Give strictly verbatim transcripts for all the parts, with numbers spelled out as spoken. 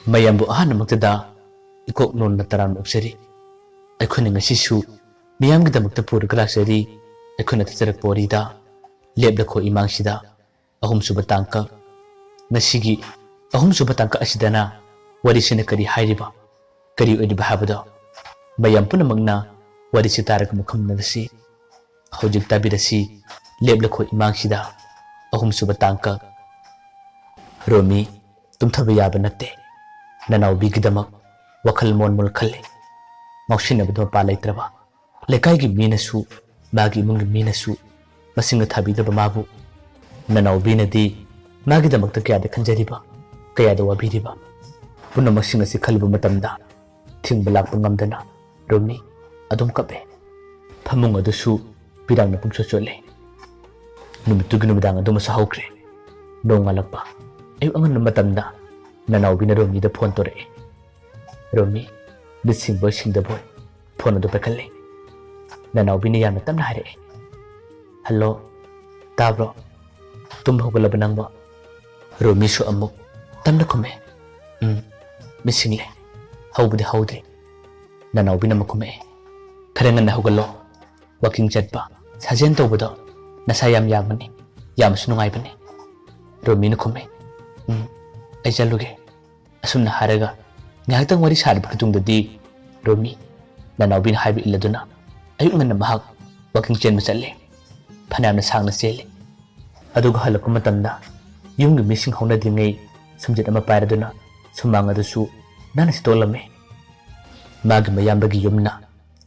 ꯃꯌꯥꯝꯕꯨ ꯑꯍꯥꯟꯕꯃꯛꯇꯗ ꯏꯀꯣꯛ ꯅꯣꯟꯅ ꯇꯔꯥꯝꯅ ꯑꯣꯛꯆꯔꯤ꯫ ꯑꯩꯈꯣꯏꯅ ꯉꯁꯤꯁꯨ ꯃꯤꯌꯥꯝꯒꯤꯗꯃꯛꯇ ꯄꯨꯔꯒ ꯂꯥꯛꯆꯔꯤ꯫ ꯑꯩꯈꯣꯏꯅ ꯊꯥꯖꯔꯛꯄ ꯋꯥꯔꯤꯗ ꯂꯦꯞꯂꯈꯣ ꯏꯃꯥꯡꯁꯤꯗ ꯑꯍꯨꯝꯁꯨꯕ ꯇꯥꯡꯀꯛ꯫ ꯉꯁꯤꯒꯤ ꯑꯍꯨꯝꯁꯨꯕ ꯇꯥꯡꯀꯛ ꯑꯁꯤꯗꯅ ꯋꯥꯔꯤꯁꯤꯅ ꯀꯔꯤ ꯍꯥꯏꯔꯤꯕ, ꯀꯔꯤ ꯑꯣꯏꯔꯤꯕ ꯍꯥꯏꯕꯗꯣ ꯃꯌꯥꯝ ꯄꯨꯝꯅꯃꯛꯅ ꯋꯥꯔꯤꯁꯤ ꯇꯥꯔꯒ ꯃꯨꯈꯝꯅꯔꯁꯤ꯫ ꯍꯧꯖꯤꯛ ꯇꯥꯕꯤꯔꯁꯤ, ꯂꯦꯞꯂꯈꯣ ꯏꯃꯥꯡꯁꯤꯗ ꯑꯍꯨꯝꯁꯨꯕ ꯇꯥꯡꯀꯛ꯫ ꯔꯣꯃꯤ, ꯇꯨꯝꯊꯕ ꯌꯥꯕ ꯅꯠꯇꯦ꯫ ꯅꯅꯥꯎꯕꯤꯒꯤꯗꯃꯛ ꯋꯥꯈꯜ ꯃꯣꯟ ꯃꯣꯟ ꯈꯜꯂꯤ꯫ ꯉꯥꯎꯁꯤꯟꯅꯕꯗ ꯃꯄꯥ ꯂꯩꯇ꯭ꯔꯕ, ꯂꯩꯀꯥꯏꯒꯤ ꯃꯤꯅꯁꯨ, ꯃꯥꯒꯤ ꯏꯃꯨꯡꯒꯤ ꯃꯤꯅꯁꯨ ꯃꯁꯤꯡꯒ ꯊꯥꯕꯤꯗ꯭ꯔꯕ ꯃꯥꯕꯨ ꯅꯅꯥꯎꯕꯤꯅꯗꯤ ꯃꯥꯒꯤꯗꯃꯛꯇ ꯀꯌꯥꯗ ꯈꯟꯖꯔꯤꯕ, ꯀꯌꯥꯗ ꯋꯥꯕꯤꯔꯤꯕ꯫ ꯄꯨꯝꯅꯃꯛꯁꯤꯡ ꯑꯁꯤ ꯈꯜꯂꯨꯕ ꯃꯇꯝꯗ ꯊꯤꯡꯕ ꯂꯥꯛꯄ ꯉꯝꯗꯅ ꯔꯣꯃꯤ ꯑꯗꯨꯝ ꯀꯞꯄꯦ꯫ ꯐꯃꯨꯡ ꯑꯗꯨꯁꯨ ꯄꯤꯔꯥꯡꯅ ꯄꯨꯡꯆꯣꯠ ꯆꯣꯠꯂꯦ꯫ ꯅꯨꯃꯤꯠꯇꯨꯒꯤ ꯅꯨꯃꯤꯗꯥꯡ ꯑꯗꯨꯃꯁꯨ ꯍꯧꯈ꯭ꯔꯦ꯫ ꯅꯣꯡꯉꯥꯜꯂꯛꯄ ꯑꯌꯨꯛ ꯑꯉꯟꯕ ꯃꯇꯝꯗ ꯅꯅꯥꯎꯕꯤꯅ ꯔꯣꯃꯤꯗ ꯐꯣꯟ ꯇꯧꯔꯛꯑꯦ꯫ ꯔꯣꯃꯤ, ꯃꯤꯠ ꯁꯤꯡꯕꯣꯏ ꯁꯤꯡꯗꯕꯣꯏ ꯐꯣꯟ ꯑꯗꯨ ꯄꯥꯏꯈꯠꯂꯦ꯫ ꯅꯅꯥꯎꯕꯤꯅ ꯌꯥꯝꯅ ꯇꯞꯅ ꯍꯥꯏꯔꯛꯑꯦ, "ꯍꯜꯂꯣ, ꯇꯥꯕ꯭ꯔꯣ? ꯇꯨꯝ ꯍꯧꯒꯠꯂꯕ ꯅꯪꯕꯣ?" ꯔꯣꯃꯤꯁꯨ ꯑꯃꯨꯛ ꯇꯞꯅ ꯈꯨꯝꯃꯦ, "ꯎꯝ, ꯃꯤꯠ ꯁꯤꯡꯂꯦ꯫ ꯍꯧꯕꯗꯤ ꯍꯧꯗ꯭ꯔꯤ꯫" ꯅꯅꯥꯎꯕꯤꯅ ꯑꯃꯨꯛ ꯈꯨꯝꯃꯛꯑꯦ, "ꯈꯔ ꯉꯟꯅ ꯍꯧꯒꯠꯂꯣ꯫ ꯋꯥꯀꯤꯡ ꯆꯠꯄ, ꯁꯥꯖꯦꯜ ꯇꯧꯕꯗꯣ ꯅꯁꯥ ꯌꯥꯝ ꯌꯥꯡꯕꯅꯤ, ꯌꯥꯝꯅꯁꯨ ꯅꯨꯡꯉꯥꯏꯕꯅꯤ꯫" ꯔꯣꯃꯤꯅ ꯈꯨꯝꯃꯦ, "ꯎꯝ, ꯑꯩ ꯆꯠꯂꯨꯒꯦ꯫" ꯑꯁꯨꯝꯅ ꯍꯥꯏꯔꯒ ꯉꯥꯏꯍꯥꯛꯇꯪ ꯋꯥꯔꯤ ꯁꯥꯔꯕ ꯃꯇꯨꯡꯗꯗꯤ ꯔꯣꯃꯤ ꯅꯅꯥꯎꯕꯤꯅ ꯍꯥꯏꯕ ꯏꯜꯂꯗꯨꯅ ꯑꯌꯨꯛ ꯉꯟꯅ ꯃꯍꯥꯛ ꯋꯥꯀꯤꯡ ꯆꯦꯟꯕ ꯆꯠꯂꯦ꯫ ꯐꯅꯌꯥꯝꯅ ꯁꯥꯡꯅ ꯆꯦꯜꯂꯤ꯫ ꯑꯗꯨꯒ ꯍꯜꯂꯛꯄ ꯃꯇꯝꯗ ꯌꯨꯝꯒꯤ ꯃꯤꯁꯤꯡ ꯍꯧꯅꯗ꯭ꯔꯤꯉꯩ ꯁꯨꯝꯖꯤꯠ ꯑꯃ ꯄꯥꯏꯔꯗꯨꯅ ꯁꯨꯃꯥꯡ ꯑꯗꯨꯁꯨ ꯅꯥꯟꯅ ꯁꯤꯠꯇꯣꯛꯂꯝꯃꯤ꯫ ꯃꯥꯒꯤ ꯃꯌꯥꯝꯕꯒꯤ ꯌꯨꯝꯅ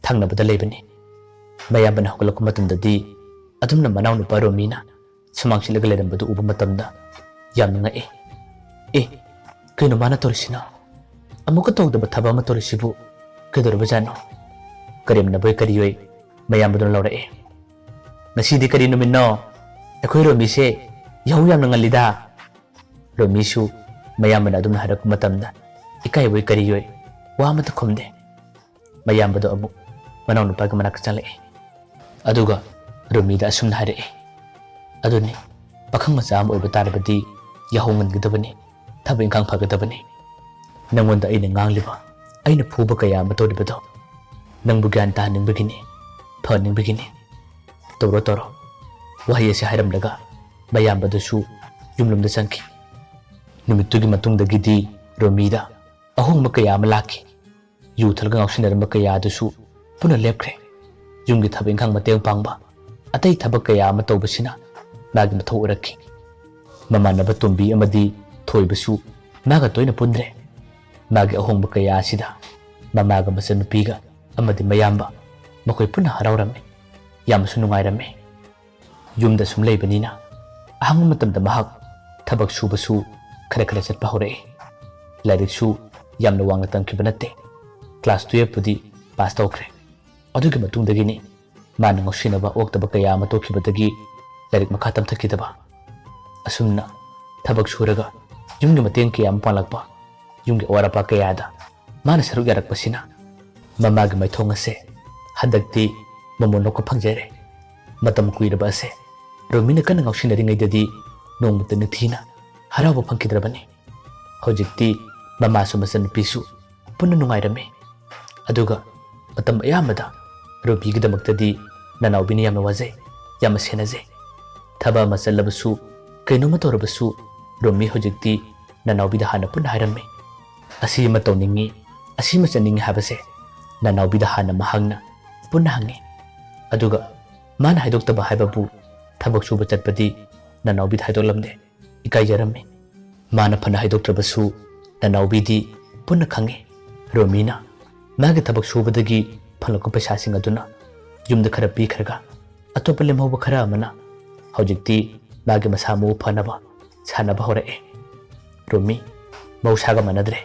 ꯊꯪꯅꯕꯗ ꯂꯩꯕꯅꯤ꯫ ꯃꯌꯥꯝꯕꯅ ꯍꯧꯒꯠꯂꯛꯄ ꯃꯇꯝꯗꯗꯤ ꯑꯗꯨꯝꯅ ꯃꯅꯥꯎꯅꯨꯄꯥ ꯔꯣꯃꯤꯅ ꯁꯨꯃꯥꯡ ꯁꯤꯠꯂꯒ ꯂꯩꯔꯝꯕꯗꯨ ꯎꯕ ꯃꯇꯝꯗ ꯌꯥꯝꯅ ꯉꯛꯏ꯫ "ꯑꯦ, ꯀꯩꯅꯣ ꯃꯥꯅ ꯇꯧꯔꯤꯁꯤꯅ? ꯑꯃꯨꯛꯀ ꯇꯧꯗꯕ ꯊꯕꯛ ꯑꯃ ꯇꯧꯔꯤꯁꯤꯕꯨ ꯀꯩꯗꯧꯔꯕꯖꯥꯠꯅꯣ?" ꯀꯔꯦꯝꯅꯕꯣꯏ ꯀꯔꯤꯑꯣꯏ ꯃꯌꯥꯝꯕꯗꯨꯅ ꯂꯧꯔꯛꯑꯦ꯫ "ꯉꯁꯤꯗꯤ ꯀꯔꯤ ꯅꯨꯃꯤꯠꯅꯣ? ꯑꯩꯈꯣꯏ ꯔꯣꯃꯤꯁꯦ ꯌꯥꯍꯧ ꯌꯥꯝꯅ ꯉꯜꯂꯤꯗ꯫" ꯔꯣꯃꯤꯁꯨ ꯃꯌꯥꯝꯕꯅ ꯑꯗꯨꯝꯅ ꯍꯥꯏꯔꯛꯄ ꯃꯇꯝꯗ ꯏꯀꯥꯏꯕꯣꯏ ꯀꯔꯤꯑꯣꯏ ꯋꯥ ꯑꯃꯠꯇ ꯈꯨꯝꯗꯦ꯫ ꯃꯌꯥꯝꯕꯗꯣ ꯑꯃꯨꯛ ꯃꯅꯥꯎꯅꯨꯄꯥꯒꯤ ꯃꯅꯥꯛꯇ ꯆꯪꯂꯛꯑꯦ꯫ ꯑꯗꯨꯒ ꯔꯣꯃꯤꯗ ꯑꯁꯨꯝꯅ ꯍꯥꯏꯔꯛꯑꯦ, "ꯑꯗꯨꯅꯤ, ꯄꯥꯈꯪ ꯃꯆꯥ ꯑꯃ ꯑꯣꯏꯕ ꯇꯥꯔꯕꯗꯤ ꯌꯥꯍꯧ ꯉꯟꯒꯗꯕꯅꯤ, ꯊꯕꯛ ꯏꯪꯈꯥꯡ ꯐꯒꯗꯕꯅꯤ꯫ ꯅꯪꯉꯣꯟꯗ ꯑꯩꯅ ꯉꯥꯡꯂꯤꯕ, ꯑꯩꯅ ꯐꯨꯕ ꯀꯌꯥ ꯑꯃ ꯇꯧꯔꯤꯕꯗꯣ ꯅꯪꯕꯨ ꯒ꯭ꯌꯥꯟ ꯇꯥꯍꯟꯅꯤꯡꯕꯒꯤꯅꯤ, ꯐꯍꯟꯅꯤꯡꯕꯒꯤꯅꯤ꯫ ꯇꯧꯔꯣ, ꯇꯧꯔꯣ꯫ ꯋꯥꯍꯩ ꯑꯁꯤ ꯍꯥꯏꯔꯝꯂꯒ ꯃꯌꯥꯝꯕꯗꯨꯁꯨ ꯌꯨꯝꯂꯣꯝꯗ ꯆꯪꯈꯤ꯫ ꯅꯨꯃꯤꯠꯇꯨꯒꯤ ꯃꯇꯨꯡꯗꯒꯤꯗꯤ ꯔꯣꯃꯤꯗ ꯑꯍꯣꯡꯕ ꯀꯌꯥ ꯑꯃ ꯂꯥꯛꯈꯤ꯫ ꯌꯨ ꯊꯛꯂꯒ ꯉꯥꯎꯁꯤꯟꯅꯔꯝꯕ ꯀꯌꯥ ꯑꯗꯨꯁꯨ ꯄꯨꯟꯅ ꯂꯦꯞꯈ꯭ꯔꯦ꯫ ꯌꯨꯝꯒꯤ ꯊꯕꯛ ꯏꯪꯈꯥꯡ ꯃꯇꯦꯡ ꯄꯥꯡꯕ, ꯑꯇꯩ ꯊꯕꯛ ꯀꯌꯥ ꯑꯃ ꯇꯧꯕꯁꯤꯅ ꯃꯥꯒꯤ ꯃꯊꯧ ꯑꯣꯏꯔꯛꯈꯤ꯫ ꯃꯃꯥꯟꯅꯕ ꯇꯣꯝꯕꯤ ꯑꯃꯗꯤ ꯊꯣꯏꯕꯁꯨ ꯃꯥꯒ ꯇꯣꯏꯅ ꯄꯨꯟꯗ꯭ꯔꯦ꯫ ꯃꯥꯒꯤ ꯑꯍꯣꯡꯕ ꯀꯌꯥ ꯑꯁꯤꯗ ꯃꯃꯥꯒ ꯃꯆꯟꯅꯨꯄꯤꯒ ꯑꯃꯗꯤ ꯃꯌꯥꯝꯕ ꯃꯈꯣꯏ ꯄꯨꯟꯅ ꯍꯔꯥꯎꯔꯝꯃꯤ꯫ ꯌꯥꯝꯅꯁꯨ ꯅꯨꯡꯉꯥꯏꯔꯝꯃꯤ꯫ ꯌꯨꯝꯗ ꯁꯨꯝ ꯂꯩꯕꯅꯤꯅ ꯑꯍꯥꯡꯕ ꯃꯇꯝꯗ ꯃꯍꯥꯛ ꯊꯕꯛ ꯁꯨꯕꯁꯨ ꯈꯔ ꯈꯔ ꯆꯠꯄ ꯍꯧꯔꯛꯏ꯫ ꯂꯥꯏꯔꯤꯛꯁꯨ ꯌꯥꯝꯅ ꯋꯥꯡꯅ ꯇꯝꯈꯤꯕ ꯅꯠꯇꯦ꯫ ꯀ꯭ꯂꯥꯁ ꯇꯨꯌꯦꯜꯐꯄꯨꯗꯤ ꯄꯥꯁ ꯇꯧꯈ꯭ꯔꯦ꯫ ꯑꯗꯨꯒꯤ ꯃꯇꯨꯡꯗꯒꯤꯅꯤ ꯃꯥꯅ ꯉꯥꯎꯁꯤꯟꯅꯕ ꯑꯣꯛꯇꯕ ꯀꯌꯥ ꯑꯃ ꯇꯣꯛꯈꯤꯕꯗꯒꯤ ꯂꯥꯏꯔꯤꯛ ꯃꯈꯥ ꯇꯝꯊꯈꯤꯗꯕ꯫ ꯑꯁꯨꯝꯅ ꯊꯕꯛ ꯁꯨꯔꯒ ꯌꯨꯝꯒꯤ ꯃꯇꯦꯡ ꯀꯌꯥ ꯑꯃ ꯄꯥꯡꯂꯛꯄ, ꯌꯨꯝꯒꯤ ꯑꯋꯥꯠ ꯑꯄꯥ ꯀꯌꯥꯗ ꯃꯥꯅ ꯁꯔꯨꯛ ꯌꯥꯔꯛꯄꯁꯤꯅ ꯃꯃꯥꯒꯤ ꯃꯥꯏꯊꯣꯡ ꯑꯁꯦ ꯍꯟꯗꯛꯇꯤ ꯃꯃꯣꯟ ꯅꯣꯛꯄ ꯐꯪꯖꯔꯦ꯫ ꯃꯇꯝ ꯀꯨꯏꯔꯕ ꯑꯁꯦ ꯔꯣꯃꯤꯅ ꯀꯟꯅ ꯉꯥꯎꯁꯤꯟꯅꯔꯤꯉꯩꯗꯗꯤ ꯅꯣꯡꯃꯇ ꯅꯤꯡꯊꯤꯅ ꯍꯔꯥꯎꯕ ꯐꯪꯈꯤꯗ꯭ꯔꯕꯅꯤ꯫ ꯍꯧꯖꯤꯛꯇꯤ ꯃꯃꯥꯁꯨ ꯃꯆꯟꯅꯨꯄꯤꯁꯨ ꯄꯨꯟꯅ ꯅꯨꯡꯉꯥꯏꯔꯝꯃꯤ꯫ ꯑꯗꯨꯒ ꯃꯇꯝ ꯑꯌꯥꯝꯕꯗ ꯔꯣꯃꯤꯒꯤꯗꯃꯛꯇꯗꯤ ꯅꯅꯥꯎꯕꯤꯅ ꯌꯥꯝꯅ ꯋꯥꯖꯩ, ꯌꯥꯝꯅ ꯁꯦꯟꯅꯖꯩ꯫ ꯊꯕꯛ ꯑꯃ ꯆꯠꯂꯕꯁꯨ, ꯀꯩꯅꯣꯝꯃ ꯇꯧꯔꯕꯁꯨ, ꯔꯣꯃꯤ ꯍꯧꯖꯤꯛꯇꯤ ꯅꯅꯥꯎꯕꯤꯗ ꯍꯥꯟꯅ ꯄꯨꯟꯅ ꯍꯥꯏꯔꯝꯃꯤ꯫ ꯑꯁꯤ ꯑꯃ ꯇꯧꯅꯤꯡꯉꯤ, ꯑꯁꯤ ꯑꯃ ꯆꯠꯅꯤꯡꯉꯤ ꯍꯥꯏꯕꯁꯦ ꯅꯅꯥꯎꯕꯤꯗ ꯍꯥꯟꯅ ꯃꯍꯥꯛꯅ ꯄꯨꯟꯅ ꯍꯪꯉꯤ꯫ ꯑꯗꯨꯒ ꯃꯥꯅ ꯍꯥꯏꯗꯣꯛꯇꯕ ꯍꯥꯏꯕꯕꯨ ꯊꯕꯛ ꯁꯨꯕ ꯆꯠꯄꯗꯤ ꯅꯅꯥꯎꯕꯤꯗ ꯍꯥꯏꯗꯣꯛꯂꯝꯗꯦ, ꯏꯀꯥꯏꯖꯔꯝꯃꯤ꯫ ꯃꯥꯅ ꯐꯅ ꯍꯥꯏꯗꯣꯛꯇ꯭ꯔꯕꯁꯨ ꯅꯅꯥꯎꯕꯤꯗꯤ ꯄꯨꯟꯅ ꯈꯪꯉꯤ꯫ ꯔꯣꯃꯤꯅ ꯃꯥꯒꯤ ꯊꯕꯛ ꯁꯨꯕꯗꯒꯤ ꯐꯪꯂꯛꯄ ꯄꯩꯁꯥꯁꯤꯡ ꯑꯗꯨꯅ ꯌꯨꯝꯗ ꯈꯔ ꯄꯤꯈ꯭ꯔꯒ ꯑꯇꯣꯞꯄ ꯂꯦꯝꯍꯧꯕ ꯈꯔ ꯑꯃꯅ ꯍꯧꯖꯤꯛꯇꯤ ꯃꯥꯒꯤ ꯃꯁꯥ ꯃꯎ ꯐꯅꯕ ꯁꯥꯟꯅꯕ ꯍꯧꯔꯛꯑꯦ꯫ ꯔꯣꯃꯤ ꯃꯍꯧꯁꯥꯒ ꯃꯥꯟꯅꯗ꯭ꯔꯦ꯫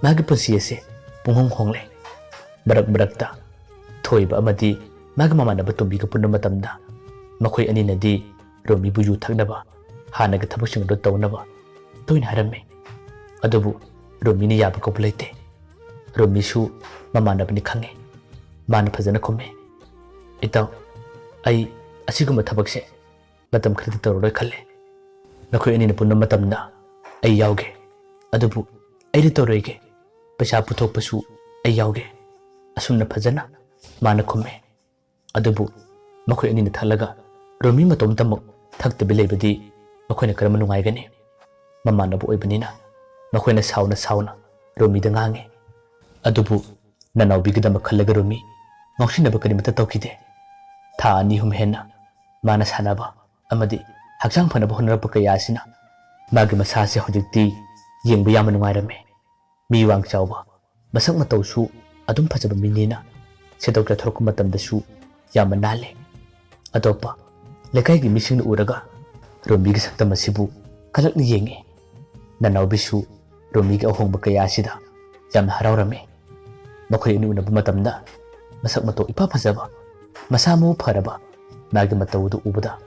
ꯃꯥꯒꯤ ꯄꯨꯟꯁꯤ ꯑꯁꯦ ꯄꯨꯡꯍꯣꯡ ꯍꯣꯡꯂꯦ꯫ ꯃꯔꯛ ꯃꯔꯛꯇ ꯊꯣꯏꯕ ꯑꯃꯗꯤ ꯃꯥꯒꯤ ꯃꯃꯥꯟꯅꯕ ꯇꯣꯝꯕꯤꯒ ꯄꯨꯟꯕ ꯃꯇꯝꯗ ꯃꯈꯣꯏ ꯑꯅꯤꯅꯗꯤ ꯔꯣꯃꯤꯕꯨ ꯌꯨ ꯊꯛꯅꯕ, ꯍꯥꯟꯅꯒꯤ ꯊꯕꯛꯁꯤꯡ ꯑꯗꯨ ꯇꯧꯅꯕ ꯇꯣꯏꯅ ꯍꯥꯏꯔꯝꯃꯤ꯫ ꯑꯗꯨꯕꯨ ꯔꯣꯃꯤꯅ ꯌꯥꯕ ꯀꯧꯕ ꯂꯩꯇꯦ꯫ ꯔꯣꯃꯤꯁꯨ ꯃꯃꯥꯟꯅꯕꯅꯤ ꯈꯪꯉꯤ꯫ ꯃꯥꯅ ꯐꯖꯅ ꯈꯨꯝꯃꯤ, "ꯏꯇꯥꯎ, ꯑꯩ ꯑꯁꯤꯒꯨꯝꯕ ꯊꯕꯛꯁꯦ ꯃꯇꯝ ꯈꯔꯗꯤ ꯇꯧꯔꯔꯣꯏ ꯈꯜꯂꯦ꯫ ꯅꯈꯣꯏ ꯑꯅꯤꯅ ꯄꯨꯟꯕ ꯃꯇꯝꯗ ꯑꯩ ꯌꯥꯎꯒꯦ꯫ ꯑꯗꯨꯕꯨ "ꯑꯩꯗꯤ ꯇꯧꯔꯣꯏꯒꯦ, ꯄꯩꯁꯥ ꯄꯨꯊꯣꯛꯄꯁꯨ ꯑꯩ ꯌꯥꯎꯒꯦ"꯫ ꯑꯁꯨꯝꯅ ꯐꯖꯅ ꯃꯥꯅ ꯈꯨꯝꯃꯦ꯫ ꯑꯗꯨꯕꯨ ꯃꯈꯣꯏ ꯑꯅꯤꯅ ꯊꯛꯂꯒ ꯔꯣꯃꯤ ꯃꯇꯣꯝꯇꯃꯛ ꯊꯛꯇꯕꯤ ꯂꯩꯕꯗꯤ ꯃꯈꯣꯏꯅ ꯀꯔꯝꯅ ꯅꯨꯡꯉꯥꯏꯒꯅꯤ? ꯃꯃꯥꯟꯅꯕ ꯑꯣꯏꯕꯅꯤꯅ ꯃꯈꯣꯏꯅ ꯁꯥꯎꯅ ꯁꯥꯎꯅ ꯔꯣꯃꯤꯗ ꯉꯥꯡꯉꯤ꯫ ꯑꯗꯨꯕꯨ ꯅꯅꯥꯎꯕꯤꯒꯤꯗꯃꯛ ꯈꯜꯂꯒ ꯔꯣꯃꯤ ꯉꯥꯎꯁꯤꯟꯅꯕ ꯀꯔꯤꯃꯠꯇ ꯇꯧꯈꯤꯗꯦ꯫ ꯊꯥ ꯑꯅꯤ ꯑꯍꯨꯝ ꯍꯦꯟꯅ ꯃꯥꯅ ꯁꯥꯟꯅꯕ ꯑꯃꯗꯤ ꯍꯛꯆꯥꯡ ꯐꯅꯕ ꯍꯣꯠꯅꯔꯛꯄ ꯀꯌꯥ ꯑꯁꯤꯅ ꯃꯥꯒꯤ ꯃꯁꯥ ꯑꯁꯤ ꯍꯧꯖꯤꯛꯇꯤ ꯌꯦꯡꯕ ꯌꯥꯝꯅ ꯅꯨꯡꯉꯥꯏꯔꯝꯃꯤ꯫ ꯃꯤ ꯋꯥꯡ ꯆꯥꯎꯕ, ꯃꯁꯛ ꯃꯇꯧꯁꯨ ꯑꯗꯨꯝ ꯐꯖꯕ ꯃꯤꯅꯤꯅ ꯁꯦꯗꯣꯛ ꯆꯠꯊꯣꯔꯛꯄ ꯃꯇꯝꯗꯁꯨ ꯌꯥꯝꯅ ꯅꯥꯜꯂꯤ꯫ ꯑꯇꯣꯞꯄ ꯂꯩꯀꯥꯏꯒꯤ ꯃꯤꯁꯤꯡꯅ ꯎꯔꯒ ꯔꯣꯃꯤꯒꯤ ꯁꯛꯇꯝ ꯑꯁꯤꯕꯨ ꯀꯂꯛꯅ ꯌꯦꯡꯉꯤ꯫ ꯅꯅꯥꯎꯕꯤꯁꯨ ꯔꯣꯃꯤꯒꯤ ꯑꯍꯣꯡꯕ ꯀꯌꯥ ꯑꯁꯤꯗ ꯌꯥꯝꯅ ꯍꯔꯥꯎꯔꯝꯃꯤ꯫ ꯃꯈꯣꯏ ꯑꯅꯤ ꯎꯅꯕ ꯃꯇꯝꯗ ꯃꯁꯛ ꯃꯇꯧ ꯏꯐ ꯐꯖꯕ, ꯃꯁꯥ ꯃꯎ ꯐꯔꯕ ꯃꯥꯒꯤ ꯃꯇꯧ ꯑꯗꯨ ꯎꯕꯗ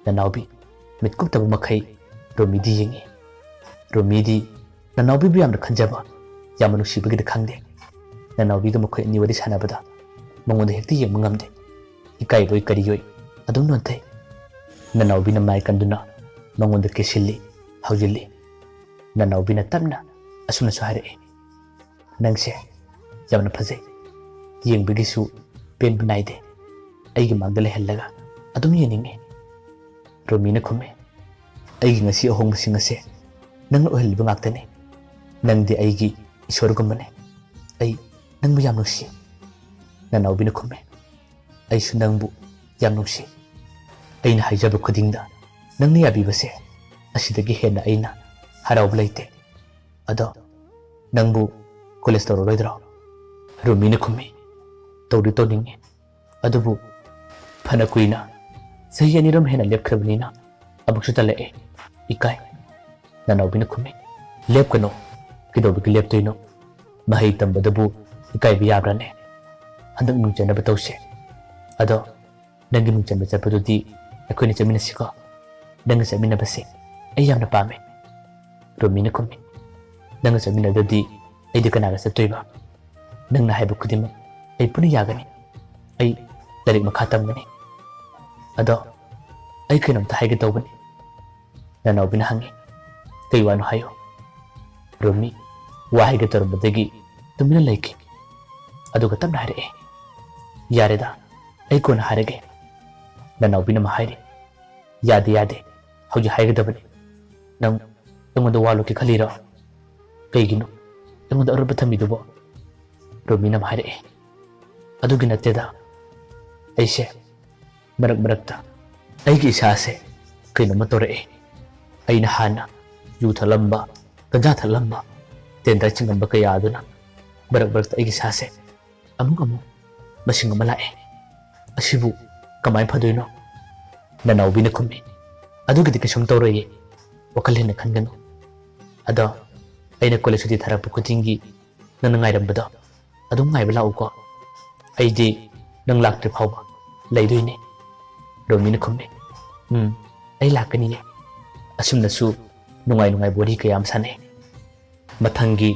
ꯅꯅꯥꯎꯕꯤ ꯃꯤꯠ ꯀꯨꯞꯇꯕ ꯃꯈꯩ ꯔꯣꯃꯤꯗꯤ ꯌꯦꯡꯉꯤ꯫ ꯔꯣꯃꯤꯗꯤ ꯅꯅꯥꯎꯕꯤꯕꯨ ꯌꯥꯝꯅ ꯈꯟꯖꯕ, ꯌꯥꯝꯅ ꯅꯨꯡꯁꯤꯕꯒꯤꯗꯤ ꯈꯪꯗꯦ, ꯅꯅꯥꯎꯕꯤꯒ ꯃꯈꯣꯏ ꯑꯅꯤ ꯋꯥꯔꯤ ꯁꯥꯟꯅꯕꯗ ꯃꯉꯣꯟꯗ ꯍꯦꯛꯇ ꯌꯦꯡꯕ ꯉꯝꯗꯦ꯫ ꯏꯀꯥꯏꯕꯣꯏ ꯀꯔꯤꯑꯣꯏ ꯑꯗꯨꯝ ꯅꯣꯟꯊꯩ꯫ ꯅꯅꯥꯎꯕꯤꯅ ꯃꯥꯏ ꯀꯟꯗꯨꯅ ꯃꯉꯣꯟꯗ ꯀꯦꯁꯤꯜꯂꯤ, ꯍꯧꯖꯤꯜꯂꯤ꯫ ꯅꯅꯥꯎꯕꯤꯅ ꯇꯞꯅ ꯑꯁꯨꯝꯅꯁꯨ ꯍꯥꯏꯔꯛꯏ, "ꯅꯪꯁꯦ ꯌꯥꯝꯅ ꯐꯖꯩ, ꯌꯦꯡꯕꯒꯤꯁꯨ ꯄꯦꯟꯕ ꯅꯥꯏꯗꯦ꯫ ꯑꯩꯒꯤ ꯃꯥꯡꯗ ꯂꯩꯍꯜꯂꯒ ꯑꯗꯨꯝ ꯌꯦꯡꯅꯤꯡꯉꯤ"꯫ ꯔꯣꯃꯤꯅ ꯈꯨꯝꯃꯤ, "ꯑꯩꯒꯤ ꯉꯁꯤ ꯑꯍꯣꯡꯕꯁꯤꯡ ꯑꯁꯦ ꯅꯪꯅ ꯑꯣꯏꯍꯜꯂꯤꯕ ꯉꯥꯛꯇꯅꯤ꯫ ꯅꯪꯗꯤ ꯑꯩꯒꯤ ꯏꯁꯣꯔꯒꯨꯝꯕꯅꯤ꯫ ꯑꯩ ꯅꯪꯕꯨ ꯌꯥꯝ ꯅꯨꯡꯁꯤ"꯫ ꯅꯅꯥꯎꯕꯤꯅ ꯈꯨꯝꯃꯤ, "ꯑꯩꯁꯨ ꯅꯪꯕꯨ ꯌꯥꯝ ꯅꯨꯡꯁꯤ꯫ ꯑꯩꯅ ꯍꯥꯏꯖꯕ ꯈꯨꯗꯤꯡꯗ ꯅꯪꯅ ꯌꯥꯕꯤꯕꯁꯦ, ꯑꯁꯤꯗꯒꯤ ꯍꯦꯟꯅ ꯑꯩꯅ ꯍꯔꯥꯎꯕ ꯂꯩꯇꯦ꯫ ꯑꯗꯣ ꯅꯪꯕꯨ ꯀꯣꯂꯦꯖ ꯇꯧꯔꯔꯣꯏꯗ꯭ꯔꯣ?" ꯔꯨꯃꯤꯅ ꯈꯨꯝꯃꯤ, "ꯇꯧꯗꯤ ꯇꯧꯅꯤꯡꯉꯤ, ꯑꯗꯨꯕꯨ ꯐꯅ ꯀꯨꯏꯅ, ꯆꯍꯤ ꯑꯅꯤꯔꯣꯝ ꯍꯦꯟꯅ ꯂꯦꯞꯈ꯭ꯔꯕꯅꯤꯅ ꯑꯃꯨꯛꯁꯨ ꯇꯜꯂꯛꯑꯦ, ꯏꯀꯥꯏ"꯫ ꯅꯅꯥꯎꯕꯤꯅ ꯈꯨꯝꯃꯤ, "ꯂꯦꯞꯀꯅꯨ, ꯀꯩꯗꯧꯕꯒꯤ ꯂꯦꯞꯇꯣꯏꯅꯣ? ꯃꯍꯩ ꯇꯝꯕꯗꯕꯨ ꯏꯀꯥꯏꯕ ꯌꯥꯕ꯭ꯔꯥꯅꯦ? ꯍꯟꯗꯛ ꯃꯤꯡ ꯆꯟꯅꯕ ꯇꯧꯁꯦ꯫ ꯑꯗꯣ ꯅꯪꯒꯤ ꯃꯤꯡ ꯆꯟꯕ ꯆꯠꯄꯗꯨꯗꯤ ꯑꯩꯈꯣꯏꯅ ꯆꯠꯃꯤꯟꯅꯁꯤꯀꯣ? ꯅꯪꯒ ꯆꯠꯃꯤꯟꯅꯕꯁꯦ ꯑꯩ ꯌꯥꯝꯅ ꯄꯥꯝꯃꯦ"꯫ ꯔꯨꯃꯤꯅ ꯈꯨꯝꯃꯤ, "ꯅꯪꯒ ꯆꯠꯃꯤꯟꯅꯗ꯭ꯔꯗꯤ ꯑꯩꯗꯤ ꯀꯅꯥꯒ ꯆꯠꯇꯣꯏꯕ? ꯅꯪꯅ ꯍꯥꯏꯕ ꯈꯨꯗꯤꯡꯃꯛ ꯑꯩ ꯄꯨꯟꯅ ꯌꯥꯒꯅꯤ꯫ ꯑꯩ ꯂꯥꯏꯔꯤꯛ ꯃꯈꯥ ꯇꯝꯒꯅꯤ꯫ ꯑꯗꯣ ꯑꯩ ꯀꯩꯅꯣꯝꯇ ꯍꯥꯏꯒꯦ ꯇꯧꯕꯅꯤ"꯫ ꯅꯅꯥꯎꯕꯤꯅ ꯍꯪꯉꯤ, "ꯀꯩ ꯋꯥꯅꯣ ꯍꯥꯏꯌꯨ"꯫ ꯔꯨꯃꯤ ꯋꯥ ꯍꯥꯏꯒꯦ ꯇꯧꯔꯝꯕꯗꯒꯤ ꯇꯨꯃꯤꯟꯅ ꯂꯩꯈꯤ꯫ ꯑꯗꯨꯒ ꯇꯞꯅ ꯍꯥꯏꯔꯛꯑꯦ, "ꯌꯥꯔꯦꯗ, ꯑꯩ ꯀꯣꯟꯅ ꯍꯥꯏꯔꯒꯦ"꯫ ꯅꯅꯥꯎꯕꯤꯅ ꯑꯃ ꯍꯥꯏꯔꯤ, "ꯌꯥꯗꯦ, ꯌꯥꯗꯦ, ꯍꯧꯖꯤꯛ ꯍꯥꯏꯒꯗꯕꯅꯤ꯫ ꯅꯪ ꯑꯩꯉꯣꯟꯗ ꯋꯥ ꯂꯣꯠꯀꯦ ꯈꯜꯂꯤꯔꯣ? ꯀꯩꯒꯤꯅꯣ ꯑꯩꯉꯣꯟꯗ ꯑꯔꯣꯠꯄ ꯊꯝꯃꯤꯗꯨꯕꯣ?" ꯔꯣꯃꯤꯅ ꯑꯃ ꯍꯥꯏꯔꯛꯑꯦ, "ꯑꯗꯨꯒꯤ ꯅꯠꯇꯦꯗ, ꯑꯩꯁꯦ ꯃꯔꯛ ꯃꯔꯛꯇ ꯑꯩꯒꯤ ꯏꯁꯥꯁꯦ ꯀꯩꯅꯣꯝꯃ ꯇꯧꯔꯛꯑꯦ꯫ ꯑꯩꯅ ꯍꯥꯟꯅ ꯌꯨ ꯊꯛꯂꯝꯕ, ꯒꯟꯖꯥ ꯊꯛꯂꯝꯕ, ꯇꯦꯟꯗꯔ ꯆꯤꯡꯉꯝꯕ ꯀꯌꯥ ꯑꯗꯨꯅ ꯃꯔꯛ ꯃꯔꯛꯇ ꯑꯩꯒꯤ ꯏꯁꯥꯁꯦ ꯑꯃꯨꯛ ꯑꯃꯨꯛ ꯃꯁꯤꯡ ꯑꯃ ꯂꯥꯛꯑꯦ꯫ ꯑꯁꯤꯕꯨ ꯀꯃꯥꯏꯅ ꯐꯗꯣꯏꯅꯣ?" ꯅꯅꯥꯎꯕꯤꯅ ꯈꯨꯝꯃꯤ, "ꯑꯗꯨꯒꯤꯗꯤ ꯀꯩꯁꯨꯝ ꯇꯧꯔꯣꯏꯌꯦ, ꯋꯥꯈꯜ ꯍꯦꯟꯅ ꯈꯟꯒꯅꯨ꯫ ꯑꯗꯣ ꯑꯩꯅ ꯀꯣꯂꯦꯖ ꯁꯨꯇꯤ ꯊꯥꯔꯛꯄ ꯈꯨꯗꯤꯡꯒꯤ ꯅꯪꯅ ꯉꯥꯏꯔꯝꯕꯗꯣ ꯑꯗꯨꯝ ꯉꯥꯏꯕ ꯂꯥꯛꯎꯀꯣ꯫ ꯑꯩꯗꯤ ꯅꯪ ꯂꯥꯛꯇ꯭ꯔꯤ ꯐꯥꯎꯕ ꯂꯩꯗꯣꯏꯅꯦ"꯫ ꯔꯣꯃꯤꯅ ꯈꯨꯝꯃꯤ, "ꯎꯝ, ꯑꯩ ꯂꯥꯛꯀꯅꯤꯌꯦ"꯫ ꯑꯁꯨꯝꯅꯁꯨ ꯅꯨꯡꯉꯥꯏ ꯅꯨꯡꯉꯥꯏꯕ ꯋꯥꯔꯤ ꯀꯌꯥ ꯑꯃ ꯁꯥꯟꯅꯩ꯫ ꯃꯊꯪꯒꯤ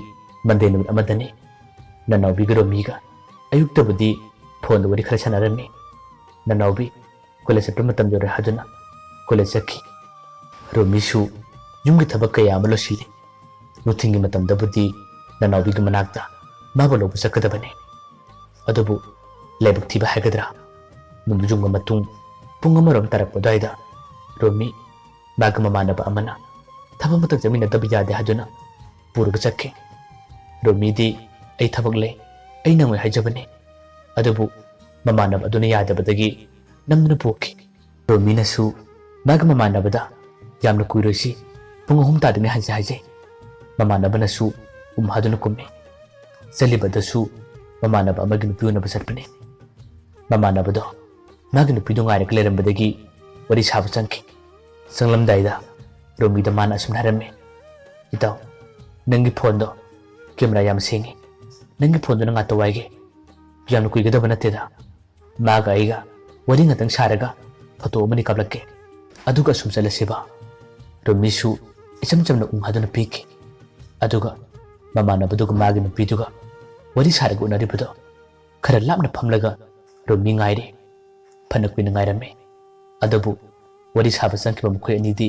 ꯃꯟꯗꯦ ꯅꯨꯃꯤꯠ ꯑꯃꯗꯅꯤ꯫ ꯅꯅꯥꯎꯕꯤꯒ ꯔꯣꯃꯤꯒ ꯑꯌꯨꯛꯇꯕꯨꯗꯤ ꯐꯣꯟꯗ ꯋꯥꯔꯤ ꯈꯔ ꯁꯥꯟꯅꯔꯝꯃꯤ꯫ ꯅꯅꯥꯎꯕꯤ ꯀꯣꯂꯦꯖ ꯆꯠꯄ ꯃꯇꯝ ꯌꯧꯔꯦ ꯍꯥꯏꯗꯨꯅ ꯀꯣꯂꯦꯖ ꯆꯠꯈꯤ꯫ ꯔꯣꯃꯤꯁꯨ ꯌꯨꯝꯒꯤ ꯊꯕꯛ ꯀꯌꯥ ꯑꯃ ꯂꯣꯏꯁꯤꯜꯂꯤ꯫ ꯅꯨꯡꯊꯤꯜꯒꯤ ꯃꯇꯝꯗꯕꯨꯗꯤ ꯅꯅꯥꯎꯕꯤꯒꯤ ꯃꯅꯥꯛꯇ ꯃꯥꯕꯨ ꯂꯧꯕ ꯆꯠꯀꯗꯕꯅꯤ꯫ ꯑꯗꯨꯕꯨ ꯂꯥꯏꯕꯛ ꯊꯤꯕ ꯍꯥꯏꯒꯗ꯭ꯔꯥ, ꯅꯨꯃꯤꯠ ꯌꯨꯡꯕ ꯃꯇꯨꯡ ꯄꯨꯡ ꯑꯃꯔꯣꯝ ꯇꯥꯔꯛꯄ ꯑꯗꯨꯋꯥꯏꯗ ꯔꯣꯃꯤ ꯃꯥꯒꯤ ꯃꯃꯥꯟꯅꯕ ꯑꯃꯅ ꯊꯕꯛ ꯑꯃꯇ ꯆꯠꯃꯤꯟꯅꯗꯕ ꯌꯥꯗꯦ ꯍꯥꯏꯗꯨꯅ ꯄꯨꯔꯒ ꯆꯠꯈꯤ꯫ ꯔꯣꯃꯤꯗꯤ, "ꯑꯩ ꯊꯕꯛ ꯂꯩ, ꯑꯩ ꯅꯪꯉꯣꯏ ꯍꯥꯏꯖꯕꯅꯤ"꯫ ꯑꯗꯨꯕꯨ ꯃꯃꯥꯟꯅꯕ ꯑꯗꯨꯅ ꯌꯥꯗꯕꯗꯒꯤ ꯅꯝꯗꯨꯅ ꯄꯨꯈꯤ꯫ ꯔꯣꯃꯤꯅꯁꯨ ꯃꯥꯒꯤ ꯃꯃꯥꯟꯅꯕꯗ, "ꯌꯥꯝꯅ ꯀꯨꯏꯔꯣꯏꯁꯤ, ꯄꯨꯡ ꯑꯍꯨꯝ ꯇꯥꯗ꯭ꯔꯤꯉꯩ ꯍꯟꯁꯦ" ꯍꯥꯏꯖꯩ꯫ ꯃꯃꯥꯟꯅꯕꯅꯁꯨ ꯎꯝ ꯍꯥꯏꯗꯨꯅ ꯀꯨꯝꯃꯤ꯫ ꯆꯠꯂꯤꯕꯗꯁꯨ ꯃꯃꯥꯟꯅꯕ ꯑꯃꯒꯤ ꯅꯨꯄꯤ ꯎꯅꯕ ꯆꯠꯄꯅꯤ꯫ ꯃꯃꯥꯟꯅꯕꯗꯣ ꯃꯥꯒꯤ ꯅꯨꯄꯤꯗꯣ ꯉꯥꯏꯔꯒ ꯂꯩꯔꯝꯕꯗꯒꯤ ꯋꯥꯔꯤ ꯁꯥꯕ ꯆꯪꯈꯤ꯫ ꯆꯪꯂꯝꯗꯥꯏꯗ ꯔꯣꯃꯤꯗ ꯃꯥꯅ ꯑꯁꯨꯝꯅ ꯍꯥꯏꯔꯝꯃꯤ, "ꯏꯇꯥꯎ, ꯅꯪꯒꯤ ꯐꯣꯟꯗꯣ ꯀꯦꯃꯦꯔꯥ ꯌꯥꯝ ꯁꯦꯡꯉꯤ꯫ ꯅꯪꯒꯤ ꯐꯣꯟꯗꯨꯅ ꯉꯥꯛꯇ ꯋꯥꯏꯒꯦ꯫ ꯌꯥꯝꯅ ꯀꯨꯏꯒꯗꯕ ꯅꯠꯇꯦꯗ꯫ ꯃꯥꯒ ꯑꯩꯒ ꯋꯥꯔꯤ ꯉꯥꯛꯇꯪ ꯁꯥꯔꯒ ꯐꯣꯇꯣ ꯑꯃꯅꯤ ꯀꯥꯞꯂꯛꯀꯦ꯫ ꯑꯗꯨꯒ ꯑꯁꯨꯝ ꯆꯠꯂꯁꯤꯕ"꯫ ꯔꯣꯃꯤꯁꯨ ꯏꯆꯝ ꯆꯝꯅ ꯎꯝ ꯍꯥꯏꯗꯨꯅ ꯄꯤꯈꯤ꯫ ꯑꯗꯨꯒ ꯃꯃꯥꯟꯅꯕꯗꯨꯒ ꯃꯥꯒꯤ ꯅꯨꯄꯤꯗꯨꯒ ꯋꯥꯔꯤ ꯁꯥꯔꯒ ꯎꯅꯔꯤꯕꯗꯣ ꯈꯔ ꯂꯥꯞꯅ ꯐꯝꯂꯒ ꯔꯣꯃꯤ ꯉꯥꯏꯔꯤ꯫ ꯐꯅ ꯀꯨꯏꯅ ꯉꯥꯏꯔꯝꯃꯤ꯫ ꯑꯗꯨꯕꯨ ꯋꯥꯔꯤ ꯁꯥꯕ ꯆꯪꯈꯤꯕ ꯃꯈꯣꯏ ꯑꯅꯤꯗꯤ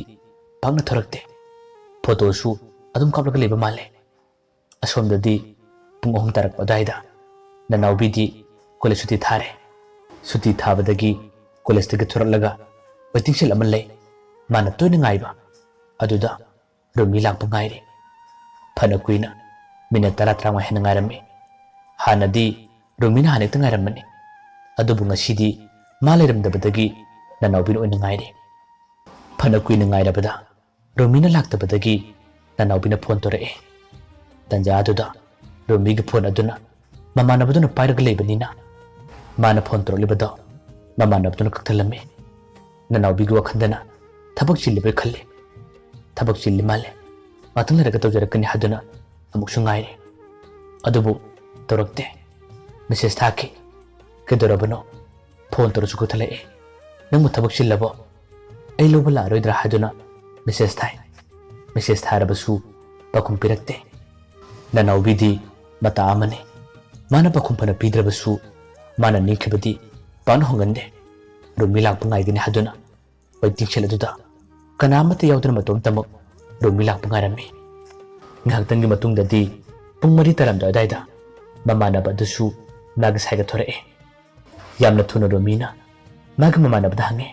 ꯄꯥꯛꯅ ꯊꯣꯔꯛꯇꯦ꯫ ꯐꯣꯇꯣꯁꯨ ꯑꯗꯨꯝ ꯀꯥꯞꯂꯒ ꯂꯩꯕ ꯃꯥꯜꯂꯦ꯫ ꯑꯁꯣꯝꯗꯗꯤ ꯄꯨꯡ ꯑꯍꯨꯝ ꯇꯥꯔꯛꯄ ꯑꯗꯨꯋꯥꯏꯗ ꯅꯅꯥꯎꯕꯤꯗꯤ ꯀꯣꯂꯦꯖ ꯁꯨꯇꯤ ꯊꯥꯔꯦ꯫ ꯁꯨꯇꯤ ꯊꯥꯕꯗꯒꯤ ꯀꯣꯂꯦꯖꯇꯒꯤ ꯊꯣꯔꯛꯂꯒ ꯋꯦꯇꯤꯡ ꯁꯦꯗ ꯑꯃ ꯂꯩ, ꯃꯥꯅ ꯇꯣꯏꯅ ꯉꯥꯏꯕ꯫ ꯑꯗꯨꯗ ꯔꯣꯃꯤ ꯂꯥꯛꯄ ꯉꯥꯏꯔꯤ꯫ ꯐꯅ ꯀꯨꯏꯅ, ꯃꯤꯅꯠ ꯇꯔꯥ ꯇꯔꯥꯃꯉꯥ ꯍꯦꯟꯅ ꯉꯥꯏꯔꯝꯃꯤ꯫ ꯍꯥꯟꯅꯗꯤ ꯔꯣꯃꯤꯅ ꯍꯥꯟꯅ ꯍꯦꯛꯇ ꯉꯥꯏꯔꯝꯕꯅꯤ꯫ ꯑꯗꯨꯕꯨ ꯉꯁꯤꯗꯤ ꯃꯥ ꯂꯩꯔꯝꯗꯕꯗꯒꯤ ꯅꯅꯥꯎꯕꯤꯅ ꯑꯣꯏꯅ ꯉꯥꯏꯔꯦ꯫ ꯐꯅ ꯀꯨꯏꯅ ꯉꯥꯏꯔꯕꯗ ꯔꯣꯃꯤꯅ ꯂꯥꯛꯇꯕꯗꯒꯤ ꯅꯅꯥꯎꯕꯤꯅ ꯐꯣꯟ ꯇꯧꯔꯛꯑꯦ꯫ ꯇꯟꯖꯥ ꯑꯗꯨꯗ ꯔꯣꯃꯤꯒꯤ ꯐꯣꯟ ꯑꯗꯨꯅ ꯃꯃꯥꯟꯅꯕꯗꯨꯅ ꯄꯥꯏꯔꯒ ꯂꯩꯕꯅꯤꯅ ꯃꯥꯅ ꯐꯣꯟ ꯇꯧꯔꯛꯂꯤꯕꯗꯣ ꯃꯃꯥꯟꯅꯕꯗꯨꯅ ꯀꯛꯊꯠꯂꯝꯃꯤ꯫ ꯅꯅꯥꯎꯕꯤꯒꯤ ꯋꯥꯈꯜꯗꯅ ꯊꯕꯛ ꯆꯤꯜꯂꯤꯕꯣꯏ ꯈꯜꯂꯤ꯫ ꯊꯕꯛ ꯆꯤꯜꯂꯤ ꯃꯥꯜꯂꯦ, ꯉꯥꯛꯇꯪ ꯂꯩꯔꯒ ꯇꯧꯖꯔꯛꯀꯅꯤ ꯍꯥꯏꯗꯨꯅ ꯑꯃꯨꯛꯁꯨ ꯉꯥꯏꯔꯦ꯫ ꯑꯗꯨꯕꯨ ꯇꯧꯔꯛꯇꯦ꯫ ꯃꯦꯁꯦꯖ ꯊꯥꯈꯤ, "ꯀꯩꯗꯧꯔꯕꯅꯣ? ꯐꯣꯟ ꯇꯧꯔꯁꯨ ꯀꯛꯊꯠꯂꯛꯑꯦ꯫ ꯅꯪꯕꯨ ꯊꯕꯛ ꯆꯤꯜꯂꯕꯣ? ꯑꯩ ꯂꯧꯕ ꯂꯥꯛꯑꯔꯣꯏꯗ꯭ꯔꯥ?" ꯍꯥꯏꯗꯨꯅ ꯃꯦꯁꯦꯖ ꯊꯥꯏ꯫ ꯃꯦꯁꯦꯖ ꯊꯥꯔꯕꯁꯨ ꯄꯥꯎꯈꯨꯝ ꯄꯤꯔꯛꯇꯦ꯫ ꯅꯅꯥꯎꯕꯤꯗꯤ ꯃꯇꯥ ꯑꯃꯅꯤ꯫ ꯃꯥꯅ ꯄꯥꯎꯈꯨꯝ ꯐꯅ ꯄꯤꯗ꯭ꯔꯕꯁꯨ ꯃꯥꯅ ꯅꯤꯡꯈꯤꯕꯗꯤ ꯄꯥꯛꯅ ꯍꯣꯡꯒꯟꯗꯦ꯫ ꯔꯣꯃꯤ ꯂꯥꯛꯄ ꯉꯥꯏꯒꯅꯤ ꯍꯥꯏꯗꯨꯅ ꯋꯦꯇꯤꯡ ꯁꯦꯗ ꯑꯗꯨꯗ ꯀꯅꯥ ꯑꯃꯠꯇ ꯌꯥꯎꯗꯅ ꯃꯇꯣꯝꯇꯃꯛ ꯔꯣꯃꯤ ꯂꯥꯛꯄ ꯉꯥꯏꯔꯝꯃꯤ꯫ ꯉꯥꯏꯍꯥꯛꯇꯪꯒꯤ ꯃꯇꯨꯡꯗꯗꯤ ꯄꯨꯡ ꯃꯔꯤ ꯇꯥꯔꯝꯗꯥꯏ ꯑꯗꯥꯏꯗ ꯃꯃꯥꯟꯅꯕ ꯑꯗꯨꯁꯨ ꯃꯥꯒꯤ ꯁꯥꯏꯒ ꯊꯣꯔꯛꯑꯦ꯫ ꯌꯥꯝꯅ ꯊꯨꯅ ꯔꯣꯃꯤꯅ ꯃꯥꯒꯤ ꯃꯃꯥꯟꯅꯕꯗ ꯍꯪꯉꯦ,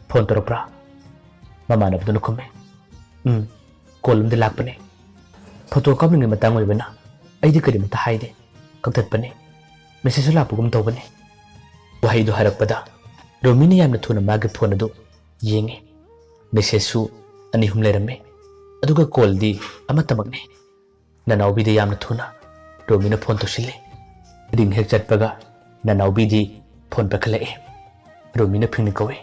"ꯐꯣꯟ ꯇꯧꯔꯛꯄ꯭ꯔꯥ?" ꯃꯃꯥꯟꯅꯕꯗꯨꯅ ꯈꯨꯝꯃꯦ, "ꯎꯝ, ꯀꯣꯜ ꯑꯃꯗꯤ ꯂꯥꯛꯄꯅꯦ꯫ ꯐꯣꯇꯣ ꯀꯥꯞꯂꯤꯉꯩ ꯃꯇꯥꯡ ꯑꯣꯏꯕꯅ ꯑꯩꯗꯤ ꯀꯔꯤꯃꯇ ꯍꯥꯏꯗꯦ, ꯀꯛꯊꯠꯄꯅꯦ꯫ ꯃꯦꯁꯦꯖꯁꯨ ꯂꯥꯛꯄꯒꯨꯝ ꯇꯧꯕꯅꯦ"꯫ ꯋꯥꯍꯩꯗꯨ ꯍꯥꯏꯔꯛꯄꯗ ꯔꯣꯃꯤꯅ ꯌꯥꯝꯅ ꯊꯨꯅ ꯃꯥꯒꯤ ꯐꯣꯟ ꯑꯗꯨ ꯌꯦꯡꯉꯦ꯫ ꯃꯦꯁꯦꯖꯁꯨ ꯑꯅꯤ ꯑꯍꯨꯝ ꯂꯩꯔꯝꯃꯦ, ꯑꯗꯨꯒ ꯀꯣꯜꯗꯤ ꯑꯃꯠꯇꯃꯛꯅꯦ꯫ ꯅꯅꯥꯎꯕꯤꯗ ꯌꯥꯝꯅ ꯊꯨꯅ ꯔꯣꯃꯤꯅ ꯐꯣꯟ ꯇꯧꯁꯤꯜꯂꯦ꯫ ꯔꯤꯡ ꯍꯦꯛ ꯆꯠꯄꯒ ꯅꯅꯥꯎꯕꯤꯗꯤ ꯐꯣꯟ ꯄꯥꯏꯈꯠꯂꯛꯑꯦ꯫ ꯔꯣꯃꯤꯅ ꯐꯤꯡꯅ ꯀꯧꯏ,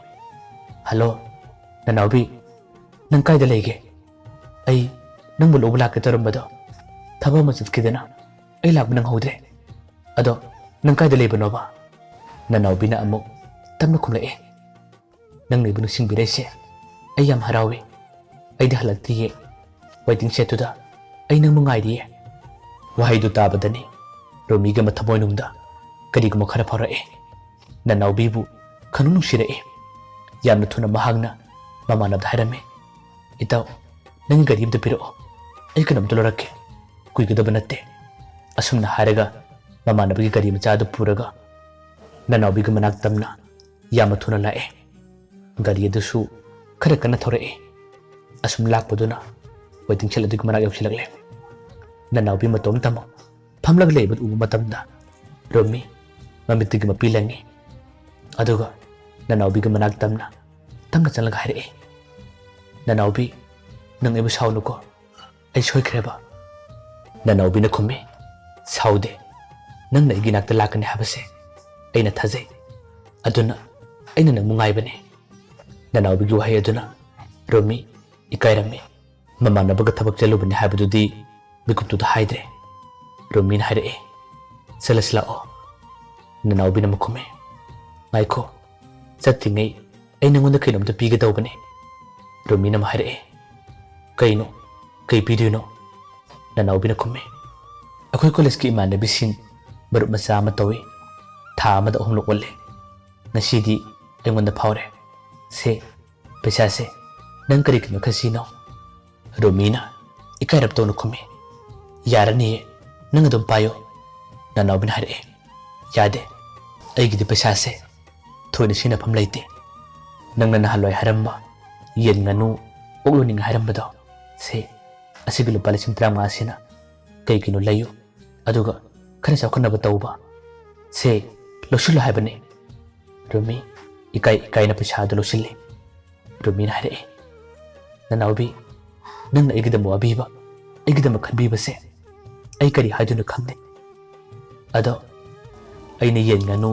"ꯍꯜꯂꯣ, ꯅꯅꯥꯎꯕꯤ, ꯅꯪ ꯀꯥꯏꯗ ꯂꯩꯒꯦ? ꯑꯩ ꯅꯪꯕꯨ ꯂꯧꯕ ꯂꯥꯛꯀꯦ ꯇꯧꯔꯝꯕꯗꯣ ꯊꯕꯛ ꯑꯃ ꯆꯠꯈꯤꯗꯅ ꯑꯩ ꯂꯥꯛꯄ ꯅꯪꯍꯧꯗ꯭ꯔꯦ꯫ ꯑꯗꯣ ꯅꯪ ꯀꯥꯏꯗ ꯂꯩꯕꯅꯣꯕ?" ꯅꯅꯥꯎꯕꯤꯅ ꯑꯃꯨꯛ ꯇꯞꯅ ꯈꯨꯝꯂꯛꯑꯦ, "ꯅꯪꯅ ꯑꯩꯕꯨ ꯅꯤꯡꯁꯤꯡꯕꯤꯔꯛꯏꯁꯦ ꯑꯩ ꯌꯥꯝ ꯍꯔꯥꯎꯏ꯫ ꯑꯩꯗꯤ ꯍꯜꯂꯛꯇꯤꯌꯦ꯫ ꯋꯦꯇꯤꯡ ꯁꯦꯗꯇꯨꯗ ꯑꯩ ꯅꯪꯕꯨ ꯉꯥꯏꯔꯤꯌꯦ"꯫ ꯋꯥꯍꯩꯗꯨ ꯇꯥꯕꯗꯅꯤ ꯔꯣꯃꯤꯒꯤ ꯃꯊꯃꯣꯏꯅꯨꯡꯗ ꯀꯔꯤꯒꯨꯝꯕ ꯈꯔ ꯐꯥꯎꯔꯛꯑꯦ꯫ ꯅꯅꯥꯎꯕꯤꯕꯨ ꯈꯪꯅꯨꯡ ꯅꯨꯡꯁꯤꯔꯛꯑꯦ꯫ ꯌꯥꯝꯅ ꯊꯨꯅ ꯃꯍꯥꯛꯅ ꯃꯃꯥꯟꯅꯕꯗ ꯍꯥꯏꯔꯝꯃꯤ, "ꯏꯇꯥꯎ, ꯅꯪꯒꯤ ꯒꯥꯔꯤ ꯑꯝꯇ ꯄꯤꯔꯛꯑꯣ, ꯑꯩ ꯀꯩꯅꯣꯝꯇ ꯂꯧꯔꯛꯀꯦ"꯫ ꯀꯨꯏꯒꯗꯕ ꯅꯠꯇꯦ꯫ ꯑꯁꯨꯝꯅ ꯍꯥꯏꯔꯒ ꯃꯃꯥꯟꯅꯕꯒꯤ ꯒꯥꯔꯤ ꯃꯆꯥ ꯑꯗꯨ ꯄꯨꯔꯒ ꯅꯅꯥꯎꯕꯤꯒꯤ ꯃꯅꯥꯛ ꯇꯝꯅ ꯌꯥꯝꯅ ꯊꯨꯅ ꯂꯥꯛꯑꯦ꯫ ꯒꯥꯔꯤ ꯑꯗꯨꯁꯨ ꯈꯔ ꯀꯟꯅ ꯊꯧꯔꯛꯑꯦ꯫ ꯑꯁꯨꯝ ꯂꯥꯛꯄꯗꯨꯅ waiting shed ꯑꯗꯨꯒꯤ ꯃꯅꯥꯛ ꯌꯧꯁꯤꯜꯂꯛꯂꯦ꯫ ꯅꯅꯥꯎꯕꯤ ꯃꯇꯣꯝ ꯇꯝꯃ ꯐꯝꯂꯒ ꯂꯩꯕꯗꯨ ꯎꯕ ꯃꯇꯝꯗ ꯔꯣꯃꯤ ꯃꯃꯤꯠꯇꯒꯤ ꯃꯄꯤ ꯂꯪꯉꯤ꯫ ꯑꯗꯨꯒ ꯅꯅꯥꯎꯕꯤꯒꯤ ꯃꯅꯥꯛ ꯇꯝꯅ ꯇꯞꯅ ꯆꯪꯂꯒ ꯍꯥꯏꯔꯛꯑꯦ, "ꯅꯅꯥꯎꯕꯤ, ꯅꯪ ꯑꯩꯕꯨ ꯁꯥꯎꯅꯨꯀꯣ꯫ ꯑꯩ ꯁꯣꯏꯈ꯭ꯔꯦꯕ꯫" ꯅꯅꯥꯎꯕꯤꯅ ꯈꯨꯝꯃꯤ, "ꯁꯥꯎꯗꯦ꯫ ꯅꯪꯅ ꯑꯩꯒꯤ ꯅꯥꯛꯇ ꯂꯥꯛꯀꯅꯤ ꯍꯥꯏꯕꯁꯦ ꯑꯩꯅ ꯊꯥꯖꯩ꯫ ꯑꯗꯨꯅ ꯑꯩꯅ ꯅꯪꯕꯨ ꯉꯥꯏꯕꯅꯦ꯫" ꯅꯅꯥꯎꯕꯤꯒꯤ ꯋꯥꯍꯩ ꯑꯗꯨꯅ ꯔꯣꯃꯤ ꯏꯀꯥꯏꯔꯝꯃꯤ꯫ ꯃꯃꯥꯟꯅꯕꯒ ꯊꯕꯛ ꯆꯠꯂꯨꯕꯅꯤ ꯍꯥꯏꯕꯗꯨꯗꯤ ꯃꯤꯀꯨꯞꯇꯨꯗ ꯍꯥꯏꯗ꯭ꯔꯦ꯫ ꯔꯣꯃꯤꯅ ꯍꯥꯏꯔꯛꯑꯦ, "ꯆꯠꯂꯁꯤ ꯂꯥꯛꯑꯣ꯫" ꯅꯅꯥꯎꯕꯤꯅ ꯑꯃꯨꯛ ꯈꯨꯝꯃꯦ, "ꯉꯥꯏꯈꯣ, ꯆꯠꯇ꯭ꯔꯤꯉꯩ ꯑꯩ ꯅꯉꯣꯟꯗ ꯀꯩꯅꯣꯝꯇ ꯄꯤꯒꯦ ꯇꯧꯕꯅꯦ꯫" ꯔꯣꯃꯤꯅ ꯑꯃꯨꯛ ꯍꯥꯏꯔꯛꯑꯦ, "ꯀꯩꯅꯣ? ꯀꯩ ꯄꯤꯗꯣꯏꯅꯣ?" ꯅꯅꯥꯎꯕꯤꯅ ꯈꯨꯝꯃꯦ, "ꯑꯩꯈꯣꯏ ꯀꯣꯂꯦꯖꯀꯤ ꯏꯃꯥꯟꯅꯕꯤꯁꯤꯡ ꯃꯔꯨꯞ ꯃꯆꯥ ꯑꯃ ꯇꯧꯏ꯫ ꯊꯥ ꯑꯃꯗ ꯑꯍꯨꯝꯂꯛ ꯑꯣꯜꯂꯦ꯫ ꯉꯁꯤꯗꯤ ꯑꯩꯉꯣꯟꯗ ꯐꯥꯎꯔꯦ꯫ ꯁꯦ, ꯄꯩꯁꯥꯁꯦ ꯅꯪ ꯀꯔꯤꯒꯤꯅꯣ ꯈꯟꯁꯤꯅꯣ?" ꯔꯣꯃꯤꯅ ꯏꯀꯥꯏꯔꯞ ꯇꯧꯅ ꯈꯨꯝꯃꯤ, "ꯌꯥꯔꯅꯤꯌꯦ, ꯅꯪ ꯑꯗꯨꯝ ꯄꯥꯏꯌꯣ꯫" ꯅꯅꯥꯎꯕꯤꯅ ꯍꯥꯏꯔꯛꯑꯦ, "ꯌꯥꯗꯦ, ꯑꯩꯒꯤꯗꯤ ꯄꯩꯁꯥꯁꯦ ꯊꯣꯏꯅ ꯁꯤꯖꯤꯟꯅꯐꯝ ꯂꯩꯇꯦ꯫ ꯅꯪꯅ ꯅꯍꯥꯟꯋꯥꯏ ꯍꯥꯏꯔꯝꯕ ꯌꯦꯟ ꯉꯥꯅꯨ ꯑꯣꯛ ꯂꯣꯏꯅꯤꯡꯉꯦ ꯍꯥꯏꯔꯝꯕꯗꯣ, ꯁꯦ, ꯑꯁꯤꯒꯤ ꯂꯨꯄꯥ ꯂꯤꯁꯤꯡ ꯇꯔꯥꯃꯉꯥꯁꯤꯅ ꯀꯩꯒꯤꯅꯣ ꯂꯩꯌꯨ, ꯑꯗꯨꯒ ꯈꯔ ꯆꯥꯎꯈꯠꯅꯕ ꯇꯧꯕ꯫ ꯁꯦ, ꯂꯧꯁꯤꯜꯂꯨ ꯍꯥꯏꯕꯅꯤ꯫" ꯔꯣꯃꯤ ꯏꯀꯥꯏ ꯏꯀꯥꯏꯅ ꯄꯩꯁꯥ ꯑꯗꯨ ꯂꯧꯁꯤꯜꯂꯤ꯫ ꯔꯣꯃꯤꯅ ꯍꯥꯏꯔꯛꯏ, "ꯅꯅꯥꯎꯕꯤ, ꯅꯪꯅ ꯑꯩꯒꯤꯗꯃꯛ ꯋꯥꯕꯤꯕ, ꯑꯩꯒꯤꯗꯃꯛ ꯈꯟꯕꯤꯕꯁꯦ ꯑꯩ ꯀꯔꯤ ꯍꯥꯏꯗꯣꯏꯅꯣ ꯈꯪꯗꯦ꯫ ꯑꯗꯣ ꯑꯩꯅ ꯌꯦꯟ ꯉꯥꯅꯨ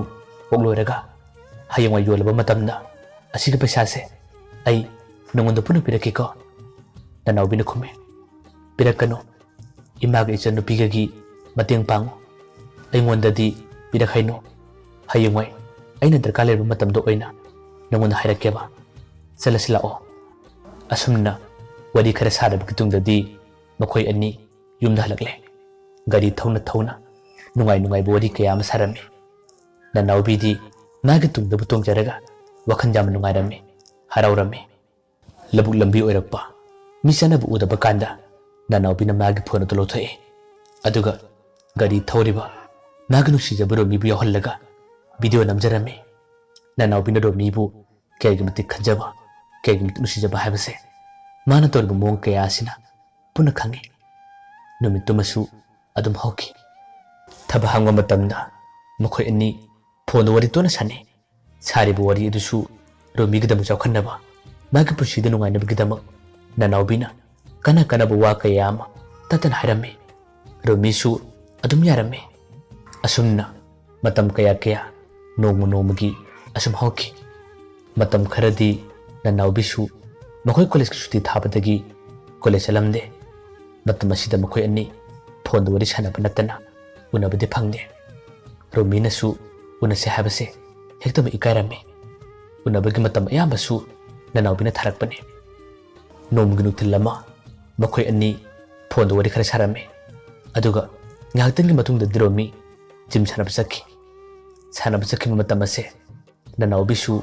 ꯑꯣꯛ ꯂꯣꯏꯔꯒ ꯍꯌꯦꯡꯋꯥꯏ ꯌꯣꯜꯂꯕ ꯃꯇꯝꯗ ꯑꯁꯤꯒꯤ ꯄꯩꯁꯥꯁꯦ ꯑꯩ ꯅꯉꯣꯟꯗ ꯄꯨꯟꯅ ꯄꯤꯔꯛꯀꯦꯀꯣ?" ꯅꯅꯥꯎꯕꯤꯅ ꯈꯨꯝꯃꯤ, "ꯄꯤꯔꯛꯀꯅꯨ꯫ ꯏꯃꯥꯒ ꯏꯆꯟꯅꯨꯄꯤꯒꯒꯤ ꯃꯇꯦꯡ ꯄꯥꯡꯉꯨ꯫ ꯑꯩꯉꯣꯟꯗꯗꯤ ꯄꯤꯔꯛꯍꯩꯅꯨ꯫ ꯍꯌꯦꯡꯋꯥꯏ ꯑꯩꯅ ꯗꯔꯀꯥꯔ ꯂꯩꯔꯕ ꯃꯇꯝꯗ ꯑꯣꯏꯅ ꯅꯉꯣꯟꯗ ꯍꯥꯏꯔꯛꯀꯦꯕ꯫ ꯆꯠꯂꯁꯤ ꯂꯥꯛꯑꯣ꯫" ꯑꯁꯨꯝꯅ ꯋꯥꯔꯤ ꯈꯔ ꯁꯥꯔꯕꯒꯤ ꯇꯨꯡꯗꯗꯤ ꯃꯈꯣꯏ ꯑꯅꯤ ꯌꯨꯝꯗ ꯍꯜꯂꯛꯂꯦ꯫ ꯒꯥꯔꯤ ꯊꯧꯅ ꯊꯧꯅ ꯅꯨꯡꯉꯥꯏ ꯅꯨꯡꯉꯥꯏꯕ ꯋꯥꯔꯤ ꯀꯌꯥ ꯑꯃ ꯁꯥꯔꯝꯃꯤ꯫ ꯅꯅꯥꯎꯕꯤꯗꯤ ꯃꯥꯒꯤ ꯇꯨꯡꯗꯕꯨ ꯇꯣꯡꯖꯔꯒ ꯋꯥꯈꯜ ꯌꯥꯝꯅ ꯅꯨꯡꯉꯥꯏꯔꯝꯃꯤ, ꯍꯔꯥꯎꯔꯝꯃꯤ꯫ ꯂꯧꯕꯨꯛ ꯂꯝꯕꯤ ꯑꯣꯏꯔꯛꯄ, ꯃꯤ ꯆꯠꯅꯕ ꯎꯗꯕ ꯀꯥꯟꯗ ꯅꯅꯥꯎꯕꯤꯅ ꯃꯥꯒꯤ ꯐꯣꯟ ꯑꯗꯨ ꯂꯧꯊꯣꯛꯑꯦ꯫ ꯑꯗꯨꯒ ꯒꯥꯔꯤ ꯊꯧꯔꯤꯕ ꯃꯥꯒꯤ ꯅꯨꯡꯁꯤꯖꯕ ꯔꯣꯃꯤꯕꯨ ꯌꯥꯎꯍꯜꯂꯒ ꯚꯤꯗꯤꯑꯣ ꯅꯝꯖꯔꯝꯃꯤ꯫ ꯅꯅꯥꯎꯕꯤꯅ ꯔꯣꯃꯤꯕꯨ ꯀꯌꯥꯒꯤ ꯃꯇꯤꯛ ꯈꯟꯖꯕ, ꯀꯌꯥꯒꯤ ꯃꯇꯤꯛ ꯅꯨꯡꯁꯤꯖꯕ ꯍꯥꯏꯕꯁꯦ ꯃꯥꯅ ꯇꯧꯔꯤꯕ ꯃꯑꯣꯡ ꯀꯌꯥ ꯑꯁꯤꯅ ꯄꯨꯟꯅ ꯈꯪꯉꯤ꯫ ꯅꯨꯃꯤꯠꯇꯨꯃꯁꯨ ꯑꯗꯨꯝ ꯍꯧꯈꯤ꯫ ꯊꯕꯛ ꯍꯥꯡꯕ ꯃꯇꯝꯗ ꯃꯈꯣꯏ ꯑꯅꯤ ꯐꯣꯟꯗ ꯋꯥꯔꯤ ꯇꯣꯏꯅ ꯁꯥꯟꯅꯩ꯫ ꯁꯥꯔꯤꯕ ꯋꯥꯔꯤ ꯑꯗꯨꯁꯨ ꯔꯣꯃꯤꯒꯤꯗꯃꯛ ꯆꯥꯎꯈꯠꯅꯕ, ꯃꯥꯒꯤ ꯄꯨꯟꯁꯤꯗ ꯅꯨꯡꯉꯥꯏꯅꯕꯒꯤꯗꯃꯛ ꯅꯅꯥꯎꯕꯤꯅ ꯀꯅ ꯀꯅꯕ ꯋꯥ ꯀꯌꯥ ꯑꯃ ꯇꯠꯇꯅ ꯍꯥꯏꯔꯝꯃꯤ꯫ ꯔꯣꯃꯤꯁꯨ ꯑꯗꯨꯝ ꯌꯥꯔꯝꯃꯤ꯫ ꯑꯁꯨꯝꯅ ꯃꯇꯝ ꯀꯌꯥ ꯀꯌꯥ ꯅꯣꯡꯃ ꯅꯣꯡꯃꯒꯤ ꯑꯁꯨꯝ ꯍꯧꯈꯤ꯫ ꯃꯇꯝ ꯈꯔꯗꯤ ꯅꯅꯥꯎꯕꯤꯁꯨ ꯃꯈꯣꯏ ꯀꯣꯂꯦꯖꯀꯤ ꯁꯨꯇꯤ ꯊꯥꯕꯗꯒꯤ ꯀꯣꯂꯦꯖ ꯆꯠꯂꯝꯗꯦ꯫ ꯃꯇꯝ ꯑꯁꯤꯗ ꯃꯈꯣꯏ ꯑꯅꯤ ꯐꯣꯟꯗ ꯋꯥꯔꯤ ꯁꯥꯟꯅꯕ ꯅꯠꯇꯅ ꯎꯅꯕꯗꯤ ꯐꯪꯗꯦ꯫ ꯔꯣꯃꯤꯅꯁꯨ ꯎꯅꯁꯦ ꯍꯥꯏꯕꯁꯦ ꯍꯦꯛꯇꯃꯛ ꯏꯀꯥꯏꯔꯝꯃꯤ꯫ ꯎꯅꯕꯒꯤ ꯃꯇꯝ ꯑꯌꯥꯝꯕꯁꯨ ꯅꯅꯥꯎꯕꯤꯅ ꯊꯥꯔꯛꯄꯅꯤ꯫ ꯅꯣꯡꯃꯒꯤ ꯅꯨꯡꯊꯤꯜ ꯑꯃ ꯃꯈꯣꯏ ꯑꯅꯤ ꯐꯣꯟꯗ ꯋꯥꯔꯤ ꯈꯔ ꯁꯥꯔꯝꯃꯤ꯫ ꯑꯗꯨꯒ ꯉꯥꯏꯍꯥꯛꯇꯪꯒꯤ ꯃꯇꯨꯡꯗꯗꯤ ꯔꯣꯃꯤ ꯖꯤꯝ ꯁꯥꯟꯅꯕ ꯆꯠꯈꯤ꯫ ꯁꯥꯟꯅꯕ ꯆꯠꯈꯤꯕ ꯃꯇꯝ ꯑꯁꯦ ꯅꯅꯥꯎꯕꯤꯁꯨ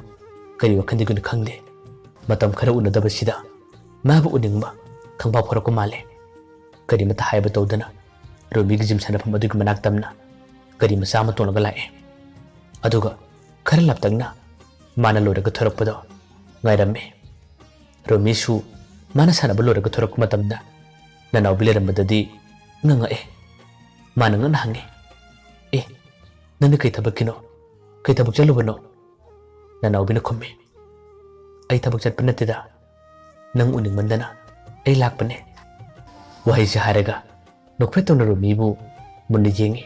ꯀꯔꯤ ꯋꯥꯈꯜꯗꯒꯤꯅꯣ ꯈꯪꯗꯦ, ꯃꯇꯝ ꯈꯔ ꯎꯅꯗꯕꯁꯤꯗ ꯃꯥꯕꯨ ꯎꯅꯤꯡꯕ ꯈꯪꯐꯥꯎ ꯐꯥꯎꯔꯛꯄ ꯃꯥꯜꯂꯦ꯫ ꯀꯔꯤꯃꯇ ꯍꯥꯏꯕ ꯇꯧꯗꯅ ꯔꯣꯃꯤꯒꯤ ꯖꯤꯝ ꯁꯥꯟꯅꯐꯝ ꯑꯗꯨꯒꯤ ꯃꯅꯥꯛ ꯇꯝꯅ ꯒꯥꯔꯤ ꯃꯆꯥ ꯑꯃ ꯇꯣꯡꯂꯒ ꯂꯥꯛꯑꯦ꯫ ꯑꯗꯨꯒ ꯈꯔ ꯂꯥꯞꯇꯛꯅ ꯃꯥꯅ ꯂꯣꯏꯔꯒ ꯊꯣꯔꯛꯄꯗꯣ ꯉꯥꯏꯔꯝꯃꯦ꯫ ꯔꯣꯃꯤꯁꯨ ꯃꯥꯅ ꯁꯥꯟꯅꯕ ꯂꯣꯏꯔꯒ ꯊꯣꯔꯛꯄ ꯃꯇꯝꯗ ꯅꯅꯥꯎꯕꯤ ꯂꯩꯔꯝꯕꯗꯗꯤ ꯉꯛꯉꯛꯑꯦ꯫ ꯃꯥꯅ ꯉꯛꯅ ꯍꯪꯉꯤ, "ꯑꯦ, ꯅꯪꯗꯤ ꯀꯩ ꯊꯕꯛꯀꯤꯅꯣ? ꯀꯩ ꯊꯕꯛ ꯆꯠꯂꯨꯕꯅꯣ?" ꯅꯅꯥꯎꯕꯤꯅ ꯈꯨꯝꯃꯤ, "ꯑꯩ ꯊꯕꯛ ꯆꯠꯄ ꯅꯠꯇꯦꯗ, ꯅꯪ ꯎꯅꯤꯡꯃꯟꯗꯅ ꯑꯩ ꯂꯥꯛꯄꯅꯦ"꯫ ꯋꯥꯍꯩꯁꯦ ꯍꯥꯏꯔꯒ ꯅꯣꯛꯐꯦꯠ ꯇꯧꯅ ꯔꯣꯃꯤꯕꯨ ꯃꯨꯟꯅ ꯌꯦꯡꯉꯤ꯫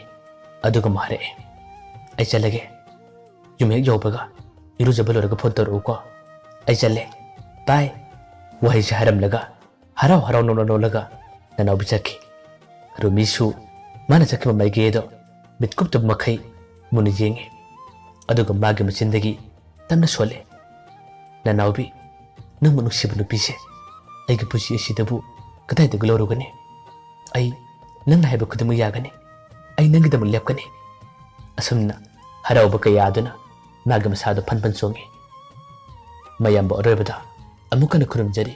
ꯑꯗꯨꯒ ꯑꯃꯨꯛ ꯍꯥꯏꯔꯛꯑꯦ, "ꯑꯩ ꯆꯠꯂꯒꯦ꯫ ꯌꯨꯝ ꯍꯦꯛ ꯌꯧꯕꯒ ꯏꯔꯨꯖꯕ ꯂꯣꯏꯔꯒ ꯐꯣꯟ ꯇꯧꯔꯛꯎꯀꯣ꯫ ꯑꯩ ꯆꯠꯂꯦ꯫ ꯕꯥꯏ"꯫ ꯋꯥꯍꯩꯁꯦ ꯍꯥꯏꯔꯝꯂꯒ ꯍꯔꯥꯎ ꯍꯔꯥꯎ ꯅꯣꯛꯅ ꯅꯣꯛꯂꯒ ꯅꯅꯥꯎꯕꯤ ꯆꯠꯈꯤ꯫ ꯔꯣꯃꯤꯁꯨ ꯃꯥꯅ ꯆꯠꯈꯤꯕ ꯃꯥꯏꯀꯩ ꯑꯗꯣ ꯃꯤꯠ ꯀꯨꯞꯇꯕ ꯃꯈꯩ ꯃꯨꯟꯅ ꯌꯦꯡꯉꯤ꯫ ꯑꯗꯨꯒ ꯃꯥꯒꯤ ꯃꯆꯤꯟꯗꯒꯤ ꯇꯞꯅ ꯁꯣꯜꯂꯦ, "ꯅꯅꯥꯎꯕꯤ, ꯅꯪꯕꯨ ꯅꯨꯡꯁꯤꯕ ꯅꯨꯄꯤꯁꯦ ꯑꯩꯒꯤ ꯄꯨꯟꯁꯤ ꯑꯁꯤꯗꯕꯨ ꯀꯗꯥꯏꯗꯒꯤ ꯂꯧꯔꯨꯒꯅꯤ? ꯑꯩ ꯅꯪꯅ ꯍꯥꯏꯕ ꯈꯨꯗꯤꯡꯃꯛ ꯌꯥꯒꯅꯤ꯫ ꯑꯩ ꯅꯪꯒꯤꯗꯃꯛ ꯂꯦꯞꯀꯅꯤ"꯫ ꯑꯁꯨꯝꯅ ꯍꯔꯥꯎꯕ ꯀꯌꯥ ꯑꯗꯨꯅ ꯃꯥꯒꯤ ꯃꯁꯥꯗꯣ ꯐꯟ ꯐꯟ ꯆꯣꯡꯉꯤ꯫ ꯃꯌꯥꯝꯕꯨ ꯑꯔꯣꯏꯕꯗ ꯑꯃꯨꯛ ꯍꯟꯅ ꯈꯨꯔꯨꯝꯖꯔꯤ꯫